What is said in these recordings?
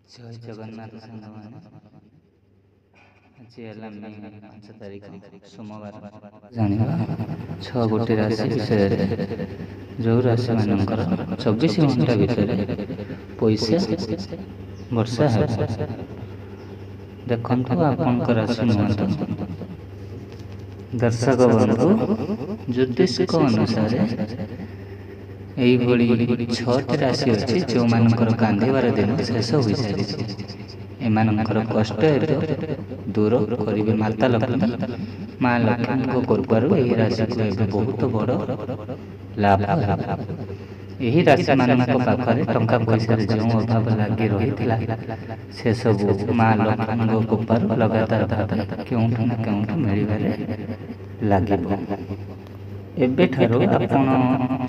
ଜୟ ଜଗନ୍ନାଥ ସାଙ୍ଗମାନେ, ଆଜି ହେଲା ମେ 5 ତାରିଖ, ସୋମବାର। ଜାଣିବା 6 ଗୋଟି ରାଶି ବିଷୟରେ, ଯେଉଁ ରାଶିମାନଙ୍କର 24 ଘଣ୍ଟା ଭିତରେ ପଇସା ବର୍ଷା ହେବ। ଦେଖନ୍ତୁ, ଆପଣଙ୍କ ରାଶି ନୁହଁ। ଦର୍ଶକ ବନ୍ଧୁ, ଜ୍ୟୋତିଷଙ୍କ ଅନୁସାରେ ଏଇଭଳି 6ଟି ରାଶି ଅଛି ଯେଉଁମାନଙ୍କର କାନ୍ଦିବାର ଦିନ ଶେଷ ହୋଇସାରିଛି। ଏମାନଙ୍କର କଷ୍ଟ ଏବେ ଦୂର କରିବେ ମାତା ଲକ୍ଷ୍ମୀ। ମା ଲକ୍ଷ୍ମୀଙ୍କ କୃପାରୁ ଏହି ରାଶିକୁ ଏବେ ବହୁତ ବଡ଼ ଲାଭ ହେବ। ଏହି ରାଶିମାନଙ୍କ ପାଖରେ ଟଙ୍କା ପଇସାରେ ଯେଉଁ ଅଭାବ ଲାଗି ରହିଥିଲା, ସେସବୁ ମା ଲକ୍ଷ୍ମୀଙ୍କ କୃପାରୁ ଲଗାତାର ଭାବେ କେଉଁଠୁ ନା କେଉଁଠୁ ମିଳିବାରେ ଲାଗିବ। ଏବେଠାରୁ ଆପଣ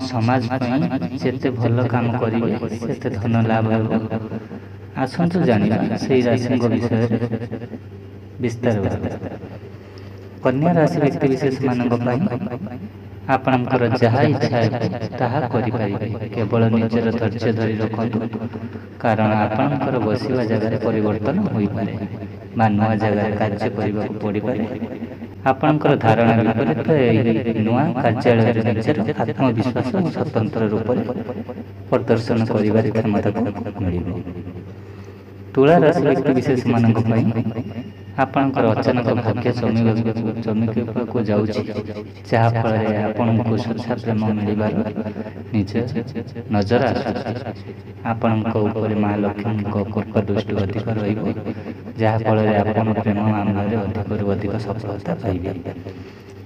ସମାଜ ପାଇଁ ଯେତେ ଭଲ କାମ କରିବେ, ସେତେ ଧନ ଲାଭ ହେବ। ଆସନ୍ତୁ ଜାଣିବା ସେଇ ରାଶିଙ୍କ ବିଷୟରେ ବିସ୍ତାର ଭାବେ। କନ୍ୟା ରାଶି ବ୍ୟକ୍ତିବିଶେଷମାନଙ୍କ ପାଇଁ ଆପଣଙ୍କର ଯାହା ଇଚ୍ଛା ହେବ ତାହା କରିପାରିବେ। କେବଳ ନିଜର ଧୈର୍ଯ୍ୟ ଧରି ରଖନ୍ତୁ, କାରଣ ଆପଣଙ୍କର ବସିବା ଜାଗାରେ ପରିବର୍ତ୍ତନ ହୋଇପାରେ ବା ନୂଆ ଜାଗାରେ କାର୍ଯ୍ୟ କରିବାକୁ ପଡ଼ିପାରେ। ଆପଣଙ୍କର ଧାରଣା ବିପରୀତ ଏହି ନୂଆ କାର୍ଯ୍ୟାଳୟରେ ନିଜର ଆତ୍ମବିଶ୍ୱାସ ଓ ସ୍ୱତନ୍ତ୍ର ରୂପରେ ପ୍ରଦର୍ଶନ କରିବାରେ କ୍ଷମତାକୁ ମିଳିବ। ତୁଳା ରାଶି ବ୍ୟକ୍ତି ବିଶେଷମାନଙ୍କ ପାଇଁ ଆପଣଙ୍କର ଅଚାନକ ଭାଗ୍ୟ ଚମକିବାକୁ ଯାଉଛି, ଯାହାଫଳରେ ଆପଣଙ୍କୁ ସଚ୍ଚା ପ୍ରେମ ମିଳିବାର ନିଜ ନଜର ଆସୁଛି। ଆପଣଙ୍କ ଉପରେ ମା ଲକ୍ଷ୍ମୀଙ୍କ କୃପା ଦୃଷ୍ଟି ଅଧିକ ରହିବ, ଯାହାଫଳରେ ଆପଣ ପ୍ରେମ ମାମଲାରେ ଅଧିକରୁ ଅଧିକ ସଫଳତା ପାଇବେ।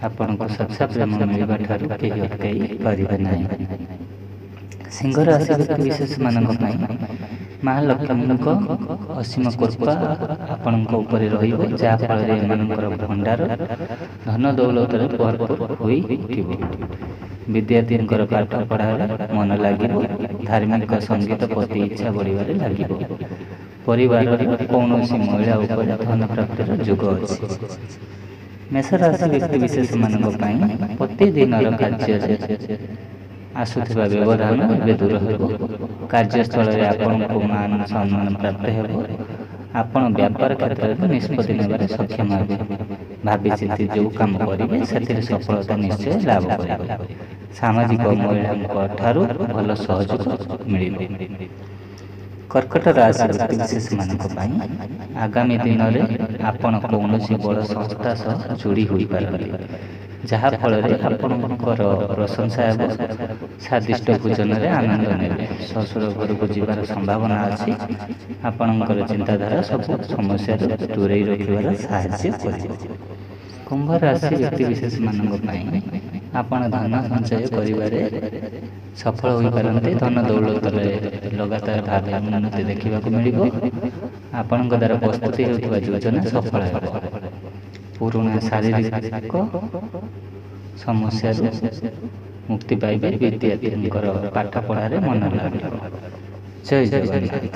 ଆପଣଙ୍କୁ ସଚ୍ଚା ପ୍ରେମ ମିଳିବା ଠାରୁ କେହି ଅଟକାଇ ପାରିବେ ନାହିଁ। ସିଂହ ରାଶି ବ୍ୟକ୍ତି ବିଶେଷମାନଙ୍କ ପାଇଁ ମା ଲକ୍ଷ୍ମୀଙ୍କ ଅସୀମ କୃପା ଆପଣଙ୍କ ଉପରେ ରହିବ, ଯାହାଫଳରେ ଏମାନଙ୍କର ଭଣ୍ଡାର ଧନ ଦୌଲତରେ ଭରପୁର ହୋଇ ଉଠିବ। ବିଦ୍ୟାର୍ଥୀଙ୍କର ପାଠ ପଢ଼ାରେ ମନ ଲାଗିବ। ଧାର୍ମିକ ସଙ୍ଗୀତ ପ୍ରତି ଇଚ୍ଛା ବଢ଼ିବାରେ ଲାଗିବ। ପରିବାରର କୌଣସି ମହିଳା ଉପରେ ଧନ ପ୍ରାପ୍ତିର ଯୋଗ ଅଛି। ମେଷ ରାଶି ବ୍ୟକ୍ତି ବିଶେଷମାନଙ୍କ ପାଇଁ ପ୍ରତିଦିନର କାର୍ଯ୍ୟରେ ଆସୁଥିବା ବ୍ୟବଧାନ ଏବେ ଦୂର ହେବ। କାର୍ଯ୍ୟସ୍ଥଳରେ ଆପଣଙ୍କୁ ମାନ ସମ୍ମାନ ପ୍ରାପ୍ତ ହେବ। ଆପଣ ବ୍ୟାପାର କ୍ଷେତ୍ରରେ ନିଷ୍ପତ୍ତି ନେବାରେ ସକ୍ଷମ ହେବେ। ଭାବିଚିନ୍ତି ଯେଉଁ କାମ କରିବେ, ସେଥିରେ ସଫଳତା ନିଶ୍ଚୟ ଲାଭ କରିବେ। ସାମାଜିକ ମହିଳାଙ୍କ ଠାରୁ ଭଲ ସହଯୋଗ ମିଳିବ। କର୍କଟ ରାଶି ବ୍ୟକ୍ତି ବିଶେଷମାନଙ୍କ ପାଇଁ ଆଗାମୀ ଦିନରେ ଆପଣ କୌଣସି ବଡ଼ ସଂସ୍ଥା ସହ ଯୋଡ଼ି ହୋଇପାରନ୍ତି, ଯାହାଫଳରେ ଆପଣଙ୍କର ପ୍ରଶଂସା ହେବ। ସ୍ୱାଦିଷ୍ଟ ଭୋଜନରେ ଆନନ୍ଦ ନେବେ। ଶ୍ୱଶୁର ଘରକୁ ଯିବାର ସମ୍ଭାବନା ଅଛି। ଆପଣଙ୍କର ଚିନ୍ତାଧାରା ସବୁ ସମସ୍ୟାରୁ ଦୂରେଇ ରଖିବାର ସାହାଯ୍ୟ କରିବ। କୁମ୍ଭ ରାଶି ବ୍ୟକ୍ତି ବିଶେଷମାନଙ୍କ ପାଇଁ ଆପଣ ଧନ ସଞ୍ଚୟ କରିବାରେ ସଫଳ ହୋଇପାରନ୍ତି। ଧନ ଦୌଲତରେ ଲଗାତାର ଭାବେ ଉନ୍ନତି ଦେଖିବାକୁ ମିଳିବ। ଆପଣଙ୍କ ଦ୍ୱାରା ପ୍ରସ୍ତୁତି ହେଉଥିବା ଯୋଜନା ସଫଳ ହେବ। ପୁରୁଣା ଶାରୀରିକ ସମସ୍ୟାରୁ ମୁକ୍ତି ପାଇବେ। ବିଦ୍ୟାର୍ଥୀଙ୍କର ପାଠ ପଢ଼ାରେ ମନ ଲାଗିବ। ଜୟ ଜଗନ୍ନାଥ।